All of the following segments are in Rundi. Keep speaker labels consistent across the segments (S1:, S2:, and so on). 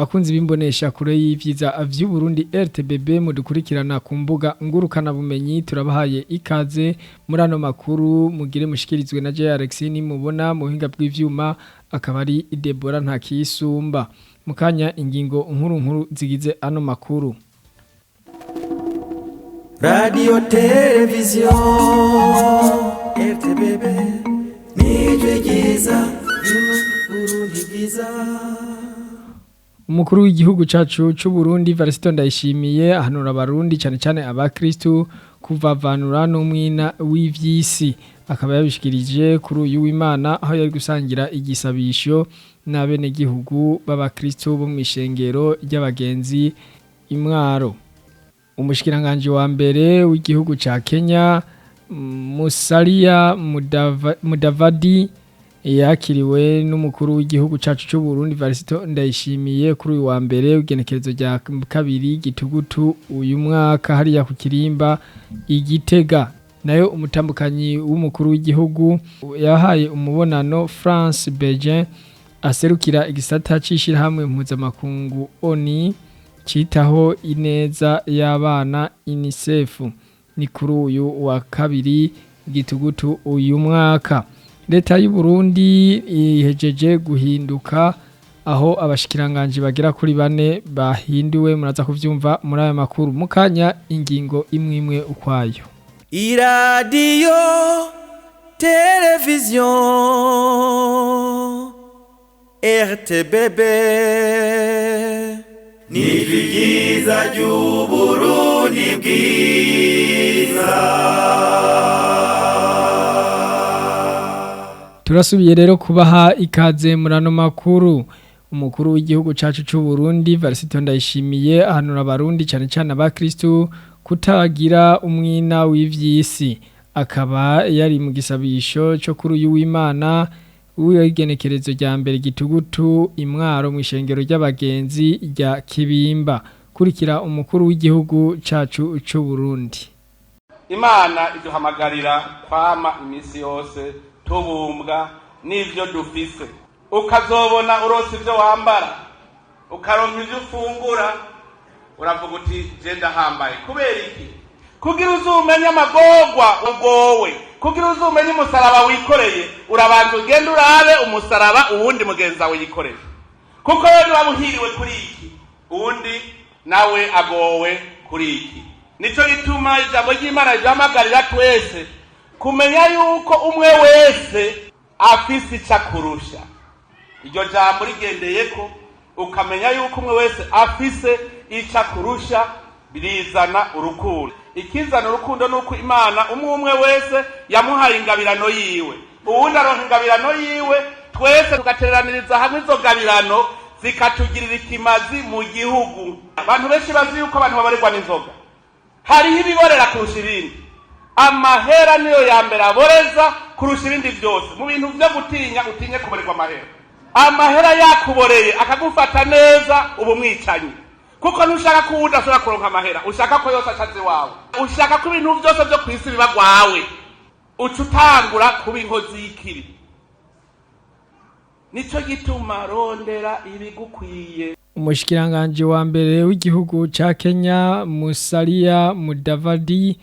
S1: Bakunzi b'imbonesha kure y'ivyiza vy'u Burundi RTBB, mudukurikirana ku mbuga ngurukana bumenyi, turabahaye ikaze muri ano makuru mugire mushikirizwe na J Alex nimubona. Mu buhinga bw'ivyuma akaba ari Deborah Ntakisumba. Mukanya ingingo nkuru nkuru zigize ano makuru.
S2: Radio Television RTBB, nijwi ryiza ry'Uburundi bwiza.
S1: Umukuru w'igihugu cacu c'u Burundi Varisito Ndayishimiye ahanura abarundi, cyane cyane abakristu, kuvavanura n'umwina w'ivyisi. Akaba yabishikirije kuri uyu w'Imana aho yari gusangira igisabisho n'abenegihugu b'abakristu bo mw'ishengero ry'abagenzi Imwaro. Umushikiranganje wa mbere w'igihugu ca Kenya Musalia Mudavadi yakiriwe n'umukuru w'igihugu cacu c'u Burundi Varisito Ndayishimiye kuri uyu wa mbere, igenekerezo rya 2 gitugutu uyu mwaka, hariya ku Kirimba Igitega. Nayo umutambukanyi w'umukuru w'igihugu yahaye umubonano France Beijing aserukira igisata c'ishirahamwe mpuzamakungu ONU citaho ineza y'abana UNICEF, ni kuri uyu wa 2 gitugutu uyu mwaka. Leta y'u Burundi ihejeje guhinduka, aho abashikiranganje bagera kuri bane bahinduwe. Muraza kuvyumva muri aya makuru mukanya, ingingo imwe imwe ukwayo.
S2: Iradiyo Televiziyo RTBB, nijwi ryiza ry'Uburundi bwiza.
S1: Turasubiye rero kubaha ikaze muri ano makuru. Umukuru w'igihugu cacu c'u Burundi Varisito Ndayishimiye ahanura abarundi, cyane cyane abakristu, kutagira umwina w'ivyisi. Akaba yari mu gisabisho cyo kuri uyu w'Imana w'igenekerezo rya 1 gitugutu Imwaro mu ishengero ry'abagenzi rya Kibimba. Kurikira umukuru w'igihugu cacu c'u Burundi.
S3: Imana iduhamagarira kwama iminsi yose tubumbwa n'ivyo dufise. Ukazobona uronse ivyo wambara, ukaronka ivyo ufungura, uravuga uti: "Je ndahambaye." Kubera iki? Kugira uzumenye amagorwa ugowe, kugira uzumenye umusaraba wikoreye, urabanza ugende urabe umusaraba uwundi mugenzi wawe yikoreye, kuko we niba uhiriwe kuri iki, uwundi nawe agowe kuri iki. Nico gituma ijambo ry'Imana rihamagarira twese kumenya yuko umwe wese afise ico akurusha. Iryo jambo rigendeyeko, ukamenya yuko umwe wese afise ico akurusha, birizana urukundo. Ikizana urukundo ni uko Imana umwe umwe wese yamuhaye ingabirano yiwe, uwundi aronka ingabirano yiwe, twese tugateraniriza hamwe izo ngabirano zikatugirira ikimazi mu gihugu. Abantu benshi bazi yuko abantu babarirwa n'inzoga. Hariho ibiborera kurusha ibindi. Amahera niyo ya mbere aboreza kurusha ibindi byose. Mu bintu byo gutinya, utinye kuborerwa amahera. Amahera yakuboreye akagufata neza, uba umwicanyi, kuko ntushaka ko uwundi ashobora kuronka amahera, ushaka ko yose acaza iwawe, ushaka ko ibintu byose byo ku isi biba rwawe, uca utangura kuba inkozi y'ikibi. Nico gituma rondera ibigukwiye.
S1: Umushikiranganje wa mbere w'igihugu ca Kenya Musalia Mudavadi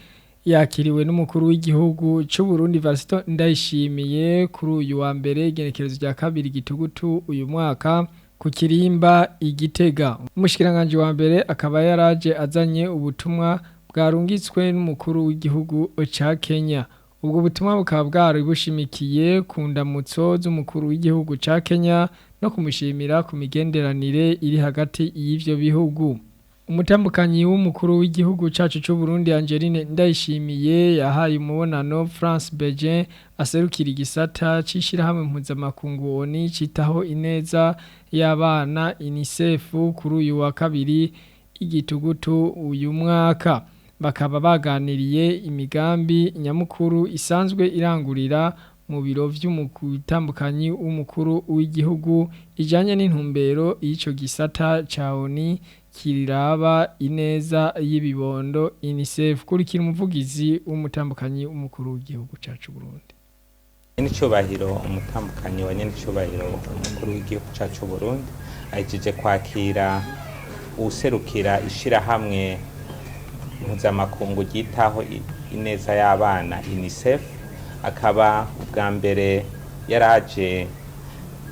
S1: yakiriwe n'umukuru w'igihugu c'u Burundi Varisito Ndayishimiye kuri uyu wa mbere, igenekerezo rya 2 gitugutu uyu mwaka, ku Kirimba Igitega. Umushikiranganje wa mbere akaba yaraje azanye ubutumwa bwarungitswe n'umukuru w'igihugu ca Kenya. Ubwo butumwa bukaba bwari bushimikiye ku ndamutso z'umukuru w'igihugu ca Kenya no kumushimira ku migenderanire iri hagati y'ivyo bihugu. Umutambukanyi w'umukuru w'igihugu cacu c'u Burundi Angeline Ndayishimiye yahaye umubonano France Beijing aserukira igisata c'ishirahamwe mpuzamakungu ONU citaho ineza y'abana UNICEF kuri uyu wa 2 igitugutu uyu mwaka. Bakaba baganiriye imigambi nyamukuru isanzwe irangurira mu biro vy'umutambukanyi w'umukuru w'igihugu ijanye n'intumbero y'ico gisata ca ONU kiriraba ineza y'ibibondo UNICEF. Kurikira umuvugizi w'umutambukanyi w'umukuru w'igihugu cacu Burundi.
S4: Nyenicubahiro umutambukanyi wa nyenicubahiro umukuru w'igihugu cacu Burundi Ahejeje kwakira uwuserukira ishirahamwe mpuzamakungu ryitaho ineza y'abana UNICEF, akaba ubwa mbere yaraje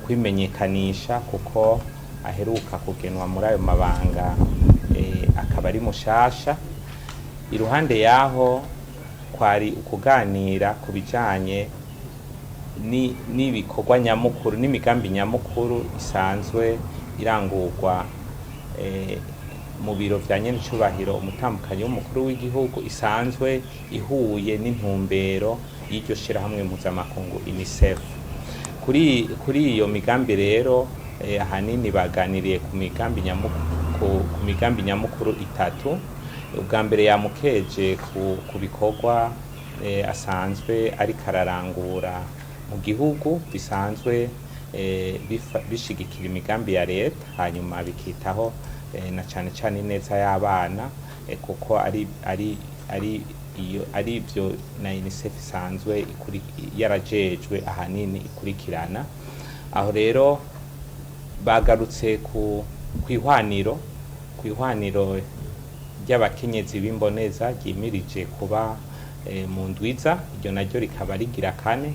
S4: kwimenyekanisha kuko aheruka kugenwa muri ayo mabanga, akaba ari mushasha. Iruhande yaho kwari ukuganira ku bijanye n'ibikorwa nyamukuru n'imigambi nyamukuru isanzwe irangurwa mu biro vya nyenicubahiro umutambukanyi w'umukuru w'igihugu, isanzwe ihuye n'intumbero y'iryo shirahamwe mpuzamakungu UNICEF. Kuri iyo migambi rero, ahanini baganiriye ku migambi nyamukuru itatu. Ubwa mbere yamukeje ku bikorwa asanzwe ariko ararangura mu gihugu, bisanzwe bishigikira imigambi ya leta, hanyuma bikitaho na cane cane ineza y'abana, kuko ari ari ivyo na UNICEF isanzwe yarajejwe ahanini ikurikirana. Aho rero bagarutse ku kwihwaniro ry'abakenyezi b'imboneza ryimirije kuba mu ndwiza, iryo naryo rikaba rigira kane.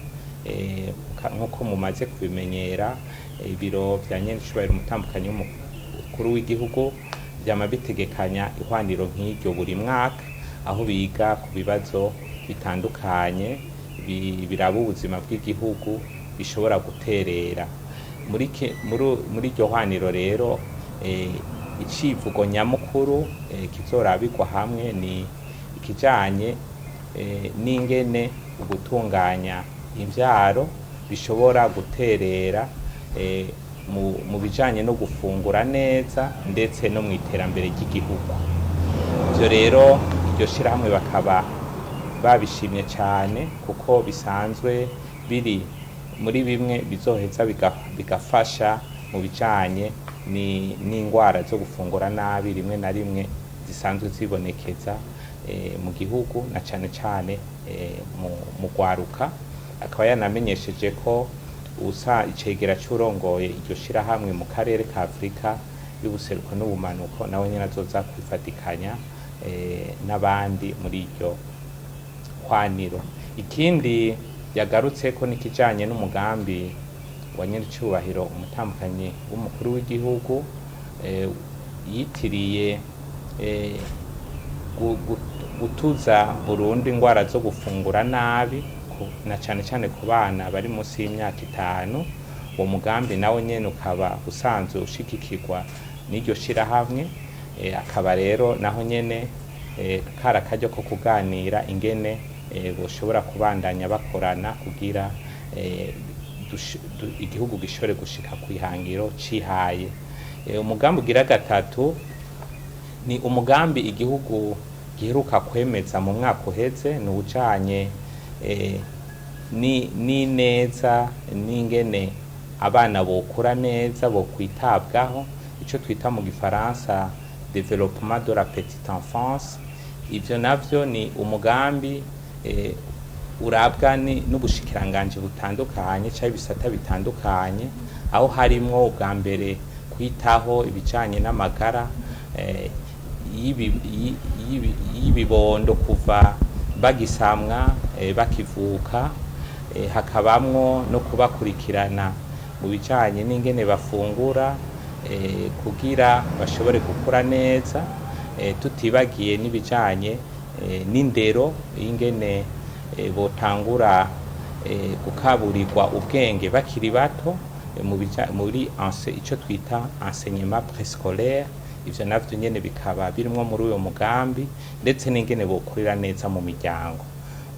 S4: Nk'uko mumaze kubimenyera, ibiro vya nyenicubahiro umutambukanyi w'umukuru w'igihugu vyama bitegekanya ihwaniro nk'iryo buri mwaka, aho biga ku bibazo bitandukanye biraba ubuzima bw'igihugu bishobora guterera muri iryo hwaniro. Rero icivugo nyamukuru kizorabirwa hamwe ni ikijanye n'ingene ugutunganya imvyaro bishobora guterera mu bijanye no gufungura neza ndetse no mu iterambere ry'igihugu. Ivyo rero iryo shirahamwe bakaba babishimye cane, kuko bisanzwe biri muri bimwe bizoheza bigafasha mu bijanye n'ingwara zo gufungura nabi rimwe na rimwe zisanzwe zibonekeza mu gihugu, na cane cane mu gwaruka. Akaba yanamenyesheje ko usa icegera c'urongoye iryo shirahamwe mu karere ka Afrika y'ubuseruko n'ubumanuko nawe nyene azoza kwifatikanya n'abandi muri iryo hwaniro. Ikindi yagarutseko n'ikijanye n'umugambi wa nyenicubahiro umutambukanyi w'umukuru w'igihugu yitiriye gutuza burundu ingwara zo gufungura nabi, na cane cane ku bana bari munsi y'imyaka 5. Uwo mugambi nawo nyene ukaba usanzwe ushigikirwa n'iryo shirahamwe, akaba rero naho nyene kari akaryo ko kuganira ingene boshobora kubandanya bakorana kugira igihugu gishobore gushika kw'ihangiro cihaye. Umugambi ugira gatatu ni umugambi igihugu giheruka kwemeza mu mwaka uheze, ni uwujanye n'ineza n'ingene abana bokura neza, bokwitabwaho, ico twita mu gifaransa développement de la petite enfance. Ivyo navyo ni umugambi urabwa n'ubushikiranganji butandukanye canke ibisata bitandukanye, aho harimwo ubwa mbere kwitaho ibijanye n'amagara y'ibibondo kuva bagisamwa, bakivuka, hakabamwo no kubakurikirana mu bijanye n'ingene bafungura kugira bashobore gukura neza, tutibagiye n'ibijanye n'indero y'ingene botangura gukaburirwa ubwenge bakiri bato, muri ico twita enseignement préscolaire. Ivyo navyo nyene bikaba birimwo muri uyo mugambi, ndetse n'ingene bokurira neza mu miryango.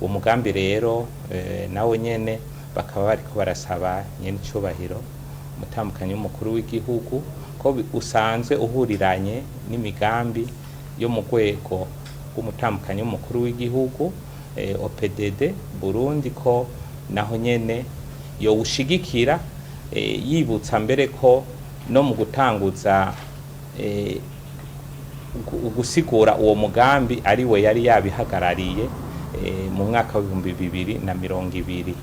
S4: Uwo mugambi rero nawo nyene bakaba bariko barasaba nyene icubahiro umutambukanyi w'umukuru w'igihugu ko usanzwe uhuriranye n'imigambi yo mu rwego rw'umutambukanyi w'umukuru w'igihugu, OPDD Burundi, ko naho nyene yowushigikira, yibutsa mbere ko no mu gutanguza gusigura uwo mugambi ari we yari yabihagarariye mu mwaka w'2020.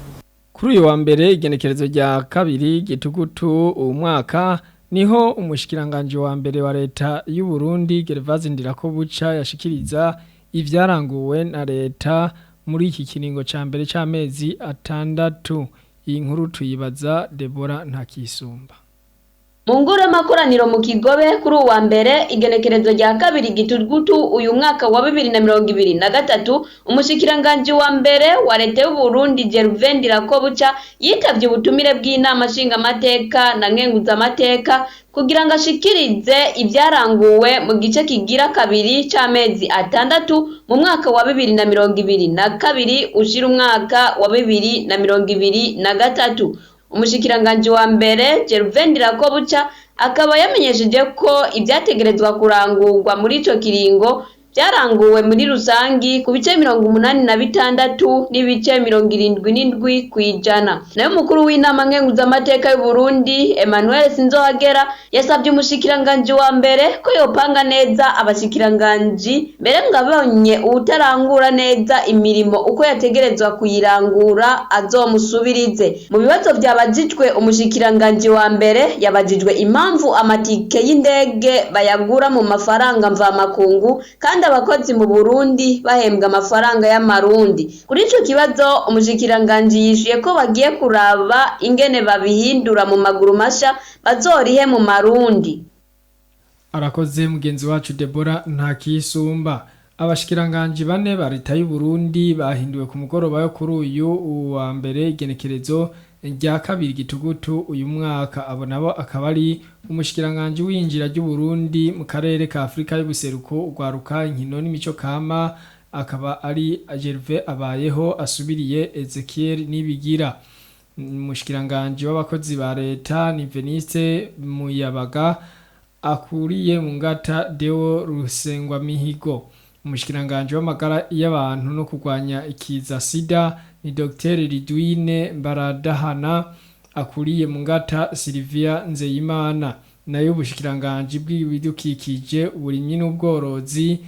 S1: Kuri uyu wa mbere, igenekerezo rya 2 Gitugutu uwu mwaka. Niho umushikiranganje wa mbere wa leta y'u Burundi Gervase Ndirakobuca yashikiriza ivyaranguwe na leta muri iki kiringo ca mbere c'amezi 6. Iyi nkuru tuyibaza Deborah Ntakisumba.
S5: Mu ngoro y'amakoraniro mu Kigobe kuri uwa mbere igenekerezo rya 2 Gitugutu uyu mwaka wa 2023, umushikiranganje wa mbere wa leta y'u Burundi Gervais Ndirakobuca yitavye ubutumire bw'inama nshingamateka na nkenguzamateka kugira ngo ashikirize ibyaranguwe mu gice kigira kabiri c'amezi 6 mu mwaka wa 2022 ushira umwaka wa 2023. Umushikiranganje wa mbere Gervais Ndirakobuca akaba yamenyesheje ko ibyategerezwa kurangurwa muri ico kiringo byaranguwe muri rusangi ku bice 86 n'ibice 77%. Nayo mukuru w'inama nkenguzamateka y'u Burundi Emmanuel Sinzohagera yasabye umushikiranganje wa mbere ko yopanga neza abashikiranganji mbere ngo abonye uwutarangura neza imirimo uko yategerezwa kuyirangura azomusubirize. Mu bibazo byabajijwe umushikiranganje wa mbere yabajijwe impamvu amatike y'indege bayagura mu mafaranga mvamakungu kandi abakozi mu Burundi bahembwa amafaranga y'amarundi. Kuri ico kibazo umushikiranganje yishuye ko bagiye kuraba ingene babihindura mu maguru masha bazorihe mu marundi.
S1: Arakoze mugenzi wacu Deborah Ntakisumba. Abashikiranganje bane ba leta y'u Burundi bahinduwe ku mugoroba yo kuri uyu wa mbere igenekerezo rya 2 Gitugutu uyu mwaka. Abo nabo akaba ari umushikiranganje w'injira ry'u Burundi mu karere ka Afrika y'ubuseruko ugwaruka inkino n'imico kama, akaba ari Gervais Abayeho asubiriye Ezekiel Nibigira. Umushikiranganje w'abakozi ba leta ni Veniste Muyabaga akuriye mu ngata Deo Rusengwa Mihigo. Umushikiranganje w'amagara y'abantu no kurwanya ikiza sida ni Dr Ridwine Mbaradahana akuriye mu ngata Sylvia Nzeyimana. Nayo ubushikiranganje bw'ibidukikije uburimyi n'ubworozi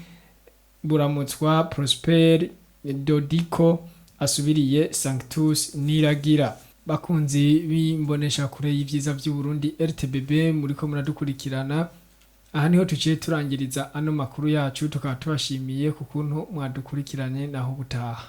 S1: buramutswa Prosper Dodiko asubiriye Sanctus Niragira. Bakunzi b'imbonesha kure y'ivyiza vy'u Burundi RTBB, muriko muradukurikirana, aha niho tuciye turangiriza ano makuru yacu, tukaba tubashimiye ku kuntu mwadukurikiranye. Naho butaha.